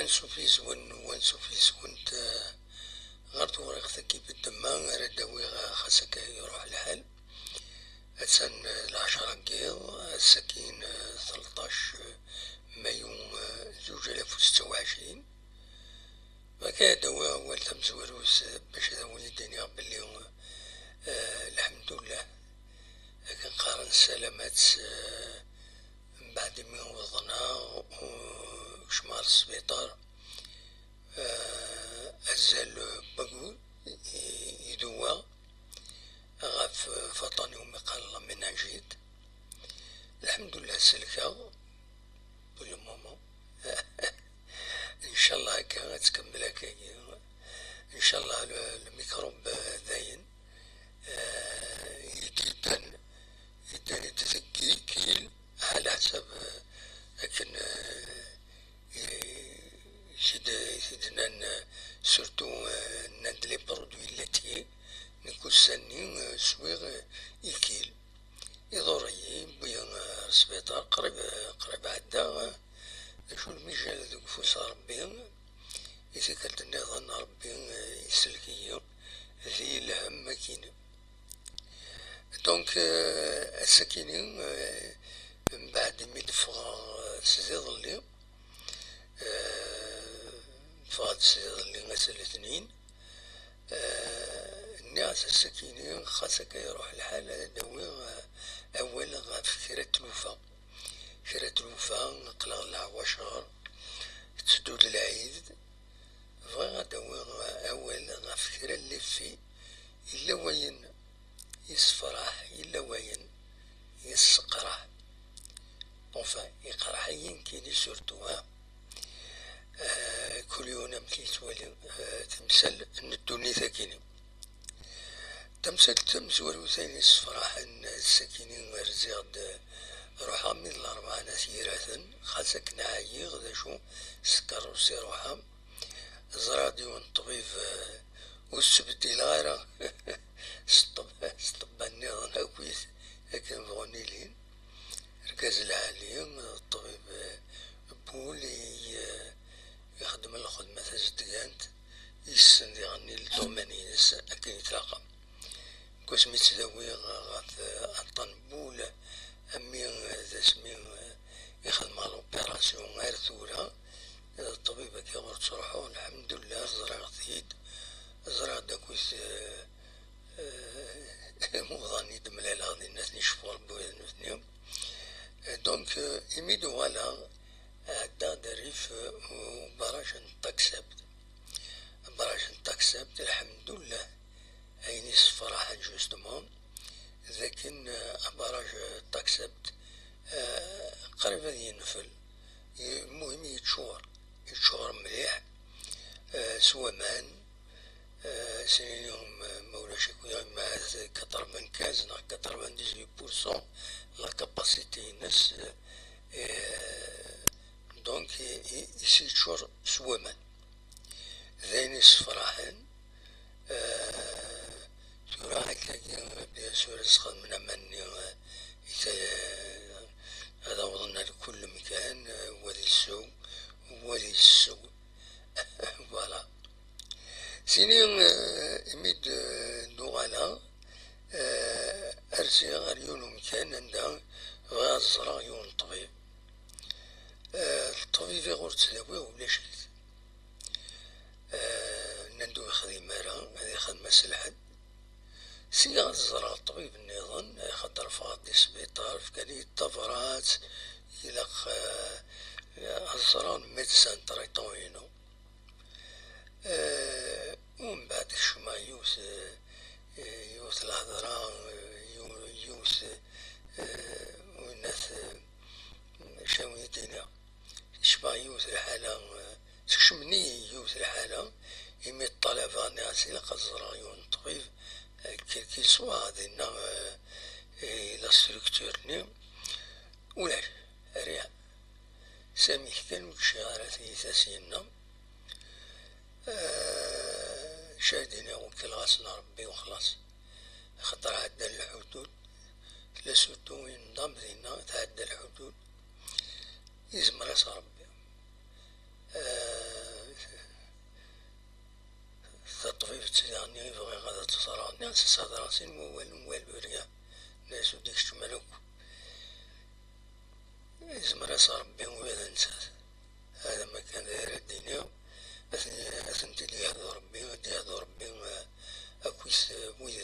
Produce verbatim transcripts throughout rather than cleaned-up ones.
Ansuf yis-wen u ansuf yis-went, eh, ɣer tewriqt-agi n ddemma ara d-awiɣ, eh, xas akka iruḥ lḥal. Attan, eh, lɛecṛa n yiḍ, ass-agi, eh, tleṭṭac, eh, mayu, eh, zuǧ alaf u setta u ɛecrin. Ma akka ad awiɣ awal tamezwarut, eh, bac ad awen-id-iniɣ belli, eh, lḥemdullah, akken qqaren ssalamat, eh, mbeɛd imi uḍneɣ u kecmeɣ ɣer sbiṭar, eh, azal n wayyur i, i, i d-uwyeɣ ɣef, eh, faṭan iwumi qqaren la méningite. Lḥemdullah, selkeɣ pour le moment. Ncallah akka ad tkemmel akkagi. Ncallah le, le microbe, eh, dayen, eh, i d-yeddan, yeddan-d deg ikil, ɛla ḥsab, eh, akken, eh, i, i d-, i d-nnan, eh, surtout, eh, nnan-d les produits laitiers, nekk ussan-nni, eh, swiɣ, eh, ikil. Iḍurr-iyi, yewwi-yi ɣer sbiṭar, qrib, qrib ɛeddaɣ. D acu lmijal deg ufus n Ṛebbi, i tikkelt nniḍen Ṛebbi, eh, isellek-iyi, di lhemm akkin. Donc, eh, ass-akkini, eh, mbeɛd imi d-ffɣeɣ, eh, s iḍelli, eh, ffɣeɣ-d s iḍelli ass n letnin, Eh, nniɣ-as ass-akini, xas akka iruḥ lḥal, ad d-awiɣ, eh, awal ɣef kra n tlufa. Kra n tlufa, aql-aɣ leɛwacer, tetteddu-d lɛid. Bɣiɣ ad d-awiɣ, eh, awal ɣef kra n les faits, yella wayen yessefraḥ, yella wayen yesseqraḥ. Enfin, iqerḥ-iyi nekkini surtout, ha. Eh, kul yiwen amek yettwali, eh, timsal n ddunit akini. Tamsalt tamezwarut ayen yessefraḥen, ass-akini rziɣ-d, ruḥeɣ mi d larebɛa n at yiraten, xas akken ɛyiɣ, d acu, s tkeṛṛust i ruḥeɣ. Ẓriɣ-d yiwen n ṭṭbib, eh, ur sbeddileɣ ara s ṭṭeb-, s ṭṭebba nniḍen akkit akken bɣun ilin. Argaz lɛali, ṭṭbib, eh, n wul i, eh, ixeddmen lxedma tazedgant, yessen diɣen le domaine-ines akken yetlaqam. Deg wasmi ttdawiɣ ɣef, eh, aṭṭan n wul, am mi, eh, d asmi, eh, i xedmeɣ l'opération ar tura, eh, ṭṭbib-agi ur ttruḥuɣ, lḥemdullah, ẓriɣ-t-id, ẓriɣ-d akkit, eh, eh, imuḍan i d-mlaleɣ dinna, ad ten-icfu Rebbi ula d nutni. Eh, donc, eh, imi d-uɣaleɣ, ɛeddaɣ-d rrif, eh, ubaraj n Taxept. Abaraj n Taxept, lḥemdullah, ayen yessefraḥen justement, d akken, eh, abaraj n Taxept, eh, qrib ad yenfel. Ye-, المهم yeččur, yeččur mliḥ, eh, s waman, eh, snin, eh, ma ulac akk, ma quatre-vingt-quinze neɣ quatre-vingt-dix-huit pour cent la capacité-ines, eh, donc, i, i, i s-yeččur s waman. D ayen yessefraḥen. Eh, tura akkagi, bien sûr, ad sxedmen aman-nni, eh, i ta-, ad awḍen ar kul lemkan, eh, wa di ssew, wa di ssew. Voilà. Sini, eh, imi d-, d-uɣaleɣ, eh, rziɣ ar yiwen umkan anda bɣiɣ ad ẓreɣ yiwen n ṭṭbib. Eh, ṭṭbib iɣur ttdawiɣ ulac-it. Eh, nnan-d ur yexdim ara, ad ixdem ass lḥedd. Sliɣ ad ẓreɣ ṭṭbib nniḍen, axaṭer ffɣeɣ-d di sbiṭar, fkan-iyi-d tabrat, ilaq, eh, ad ẓreɣ le médecin traitant-inu. Eh, umbeɛd kecmeɣ yiwet, eh, yiwet lhedra, eh, yiw-, yiwet, eh, winnat, eh, acu ara wen-id-iniɣ. Kecmeɣ yiwet lḥala, eh, tekcem-iyi yiwet lḥala, imi ṭṭalabeɣ, nniɣ-as ilaq ad ẓreɣ yiwen n ṭṭbib, eh, quel qu'il soit, dinna, eh, i la structure-nni. Ulac, rien. Sami kan ur ččiɣ ara tiyita syenna. Eh, acu ara d-iniɣ, wekkileɣ-asen Rebbi u xlaṣ. Axaṭer ɛeddan lḥudud. Tella surtout une dame dinna tɛedda lḥudud. Yezmer-as Rebbi. Eh, taṭbibt daɣen i bɣiɣ ad tt-ẓreɣ, nniɣ-as ad s-hedreɣ sin wawalen, wal urga, nniɣ-as ur d-ikeččem ara akk. Yezmer-as Ṛebbi ula d nettat. Hada ma kan d ara d-iniɣ, ad ten-, ad tent-id-yehdu Ṛebbi, ad d-yehdu Ṛebbi, eh, akkit, eh, wid,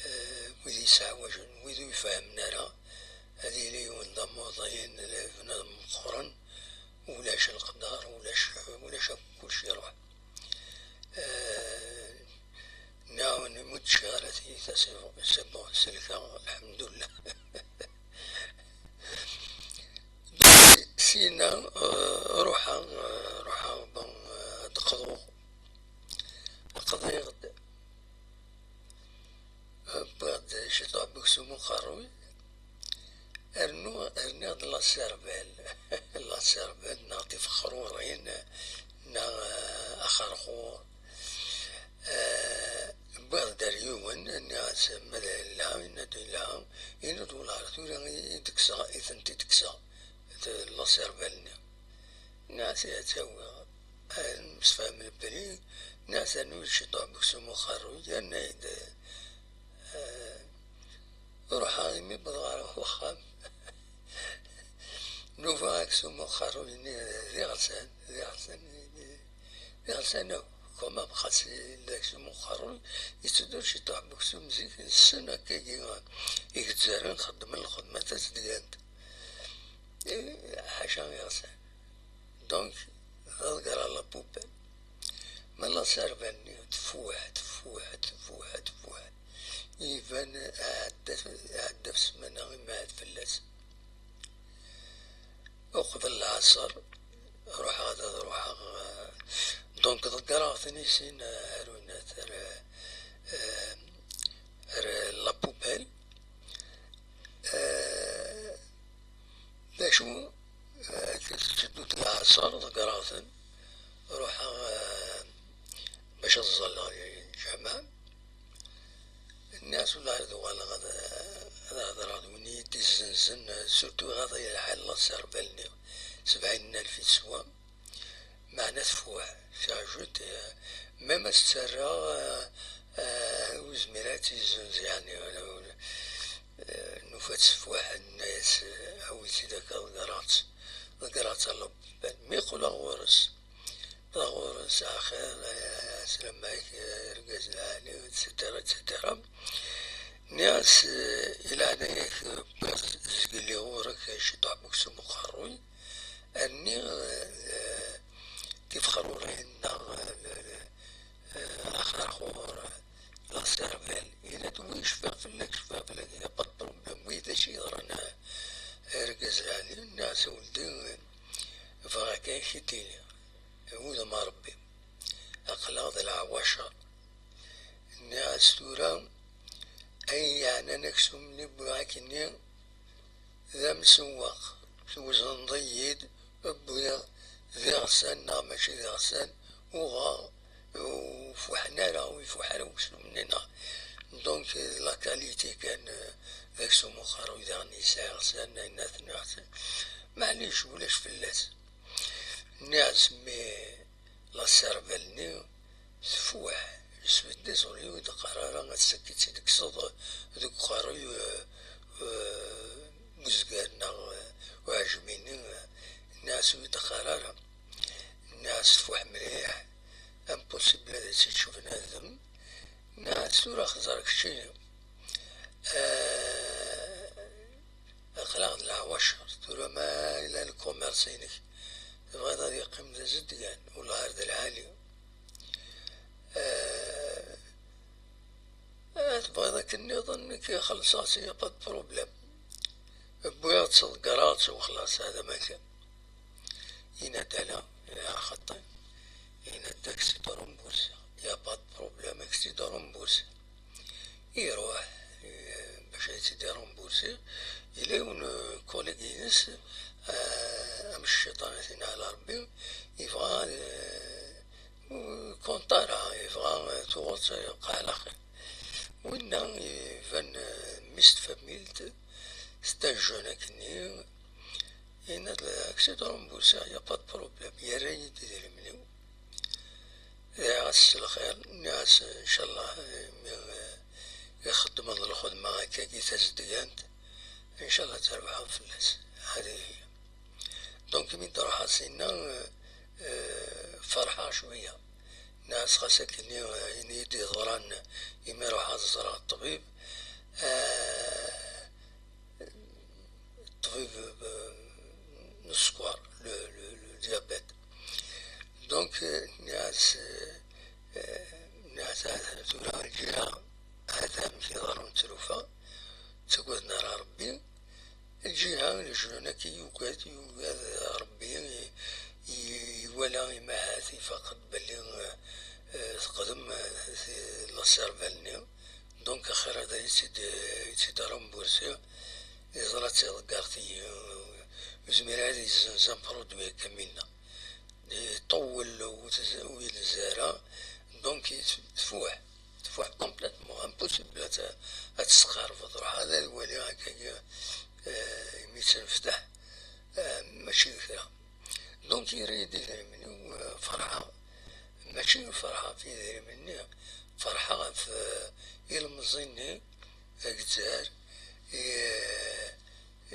eh, wid yesɛawajen, wid ur ifehhmen ara, ad yili yiwen d amuḍin, d bnadem meqqren, ulac leqder, ulac, ulac akk, kullec iruḥ. Eh, nniɣ-awen, ur d-tecci ara tiyita, c'est bon, c'est bon, selkeɣ, lḥemdullah. Sina, eh, ruḥeɣ, eh, ruḥeɣ, bon, eh, ad d-qḍuɣ. Qḍiɣ-d, eh, wwiɣ-d ciṭuḥ n weksum uqerruy, rnu, rniɣ-d la cervelle. La cervelle neɣ tifexrurin, neɣ, eh, axerxur. Eh, wwiɣ-d ar yiwen, nniɣ-as ma d lha, yenna-d lha, yenna-d wellah tura i d-kkseɣ, i tent-id-kkseɣ, la cervelle-nni. Nniɣ-as ad tt-awiɣ, ad nemsefham lbri, nniɣ-as rnu-yi-d ciṭuḥ n weksum uqerruy, yerna-yi-d, eh, ruḥeɣ imi wwḍeɣ ɣer uxxam. Nufa aksum uqerruy-nni d iɣersan, d iɣersan, d iɣersan akk. Koma xas yella aksum uqerruy, yetteddu ciṭuḥ n weksum zik, nessen akkagi Igezzaren xeddmen lxedma tazedgant. Eh, ḥaca iɣersan. Donc, ḍegreɣ la poubelle. Ma la cervelle-nni tfuḥ, tfuḥ, tfuḥ, tfuḥ. Iban ɛedda, ɛedda f ssmana imi ɛad fell-as. Uqbel lɛaṣer, ruḥeɣ ad, ad ruḥeɣ, eh, donc ḍeggreɣ-ten i sin, eh, ar unat, ar, eh, ar la poubelle. Eh, d acu, eh, tetteddu-d lɛaṣer, ḍeggreɣ-ten, ruḥeɣ, eh, bac ad ẓẓalleɣ lǧameɛ. Nniɣ-as, wellah ad uɣaleɣ ad, ad hedreɣ d win i yi-d-izzenzen, surtout iɣaḍ-iyi lḥal la cervelle-nni, sebɛin n alef i teswa, meɛna tfuḥ, ça ajoute, euh, même ad s-tt-rreɣ, euh, euh, ur zmireɣ ad tt-izzenz, yeɛni, euh, nufa-tt tfuḥ, nenna-yas, euh, awi-tt-id akka, ḍeggreɣ-tt, ḍeggreɣ-tt ɣer la poubelle. Mi qqleɣ ɣur-s, ɣur-s, axir, eh, slam-ak, eh, argaz lɛali, et cetera, et cetera. Nniɣ-as, eh, i leɛnaya-k, eh, zgelli ɣur-k, eh, ciṭuḥ n weksum uqerruy, rniɣ, eh, tifexrurin neɣ, eh, eh, axerxur, eh, la cervelle. Yenna-d, wi cfiɣ fell-ak, cfiɣ fell-ak, y a pas de problème. Wi d acu yeḍran, eh, argaz lɛali? Nniɣ-as, a weldi, eh, bɣiɣ kan k-id-iniɣ. Wudem a Ṛebbi, aql-aɣ d leɛwacer. Nniɣ-as tura, ayen yeɛnan aksum-nni wwiɣ akkenni d amsewweq, twezneḍ-iyi-d, wwiɣ d iɣsan neɣ mačči d iɣsan, uɣeɣ ur fuḥen ara, ur ifuḥ ara weksum-nni neɣ. Donc, d la qualité kan, d aksum uqerruy daɣen yesɛa iɣsan, ayen ad ten-iɣsan. Maɛlic, ulac fell-as. Nniɣ-as, mais la cervelle-nni tfuḥ, je suis désolé, ur d-qqar ara ad tt-id-tekkseḍ deg uqerruy, eh, eh, uzgar neɣ, eh, uɛejmi-nni, eh, nniɣ-as ur d-qqar ara. Nniɣ-as tfuḥ mliḥ, impossible ad tt-yečč bnadem. Nniɣ-as tura xẓer keččini. Eh, Aql-aɣ d leɛwacer, tura ma yella lkumirs-inek, tebɣiḍ ad yeqqim d azedgan, wellah ar d lɛali. Eh, eh, tebɣiḍ akken nniḍen, nekk xellṣeɣ-tt, y a pas de problème. Wwiɣ-tt, ḍeggreɣ-tt, wexlaṣ, hada ma kan. Yenna-d ala, ya xaṭi. Yenna-d, ad k-tt-id-remboursiɣ. Y a pas de problème, ad k-tt-id-remboursiɣ. Iruḥ, eh, bac ad tt-id-irembursi. Yella yiwen, eh, collègue-ines, eh, am cciṭan, ad t-ineɛl Ṛebbi, yebɣa, eh, ur compte ara, yebɣa, eh, tuɣeḍ, eh, qeɛlaqi. Winna iban, eh, mmi-s n tfamilt, c'est un jeune akkenni, Yenna-d, "Ad k-tt-id-rembursiɣ, y a pas de problème." Yerra-yi-d idrimen-iw. Dɛiɣ-as s lxir, nniɣ-as, "Ncallah, eh, mi, eh, ixeddmeḍ lxedma akkagi tazedgant, ncallah ad trebḥeḍ fell-as." Hadi hi. Donc, mi d-ruḥeɣ sinna, eh, eh, ferḥeɣ cwiya. Nniɣ-as, "Xas akkenni, eh, ayen i yi-d-yeḍran imi ruḥeɣ ad ẓreɣ ṭṭbib, eh, ṭṭbib, eh, n sskeṛ, le, le, le diabète." Donc, eh, nniɣ-as, eh, eh, nniɣ-as, "Atan tura lǧiha, atan amek iḍerrun trufa, ttagaden ara Rebbi." Lǧiha, leǧnun-agi yugad, yugad Rebbi, i-, i-, iwala imahat, ifaq-d belli, eh, eh, teqdem, eh, t-, la cervelle-nni. Donc, axir ad iyi-tt-id-, i tt-id-rembursiɣ, yeẓra d tiḍeggart-iyi, ur yezmir ad yezzenz un produit akka minna. Iṭewwel ur tez-, ur yenzi ara, donc, tfuḥ, tfuḥ complètement, impossible ad tt-, ad tesqerbeḍ, ruḥ ad wali akkagi, eh, imi tt-nefteḥ, eh, mačči d kra. Donc, yerra-yi-d idrimen-iw, eh, ferḥeɣ, mačči ferḥeɣ ɣef yidrimen-nni, ferḥeɣ ɣef, eh, ilemẓi-nni, deg Lezzayer, i,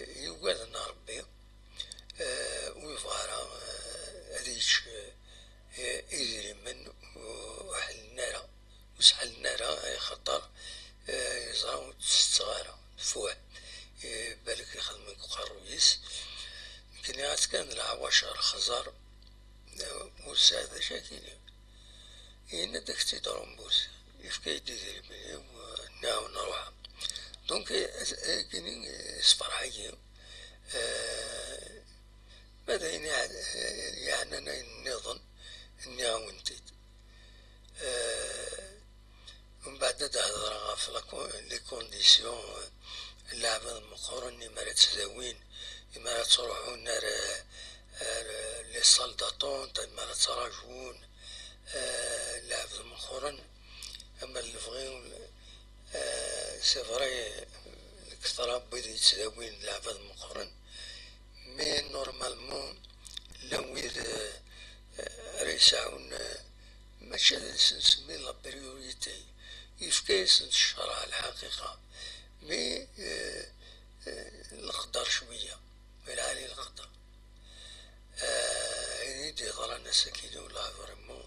i yugaden Rebbi, eh, ur yebɣa ara, eh, ad yečč, eh, idrimen ur ḥellen ara, ur sḥellen ara, axaṭer, eh, yeẓra ur tt-tetteɣ ara, tfuḥ. Eh, balak ixdem deg uqerruy-is. Nekk nniɣ-as kan d leɛwacer, xẓer, eh, ur tesɛiḍ d acu ad k-iniɣ. Yenna-d, "Ad k-tt-id-remburs." Yefka-yi-d idrimen-iw, nniɣ-awen ruḥem. Donc, eh, agini, eh, sferḥ-iyi. Eh, ma d ayen yeɛ-, yeɛnan ayen nniḍen, nniɣ-awen-t-id. Eh, Mbeɛd ad d-hedreɣ ɣef la con-, les conditions, eh, leɛbad meqqren, imi ara ttdawin, imi ara ttruḥun ar, ar les salles d'attente, imi ara ttrajun, eh, leɛbad meqqren, ama lebɣi, eh, c'est vrai, lketṛa n wid yettdawin d leɛbad meqqren, mais normalement, llan wid, eh, ara yesɛun, eh, mačči ad nsen-semmi la priorité, yefka-yasent ccṛeɛ lḥaqiqa, mais, eh, eh, leqder cwiya, lɛali leqder. Eh, ayen i d-yeḍran ass-agi, wallah vraiment,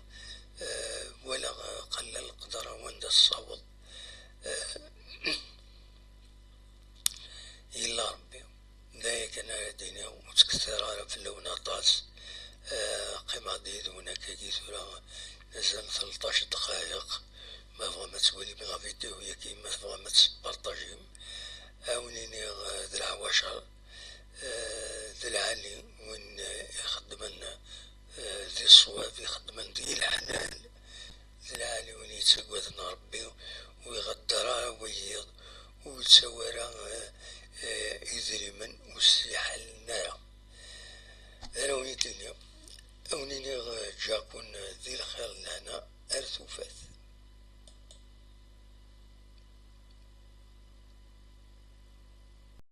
eh, walaɣ, eh, qella leqder wanda tessaweḍ. Eh, Yella Rebbi. D aya kan ara d-iniɣ, ur ttkettireɣ ara fell-awen aṭas. Eh, qqimeɣ-d yid-wen akkagi tura, mazal tleṭṭac ddqayeq. Ma tebɣam ad twalim la vidéo-yagi, ma tebɣam ad tt-tpartajim, ad wen-iniɣ, eh, d leɛwacer, eh, d lɛali win, eh, ixeddmen, eh, di ṣṣwab, ixeddmen di leḥlal. D lɛali win yettaggaden Rebbi, ur iɣedder ara wiyiḍ, ur yettawi ara, eh, eh, idrimen ur s-iḥellen ara. D ara wen-id-iniɣ, ad wen-iniɣ, eh, ǧǧiɣ-ken, eh, di lxir d lehna ar tufat.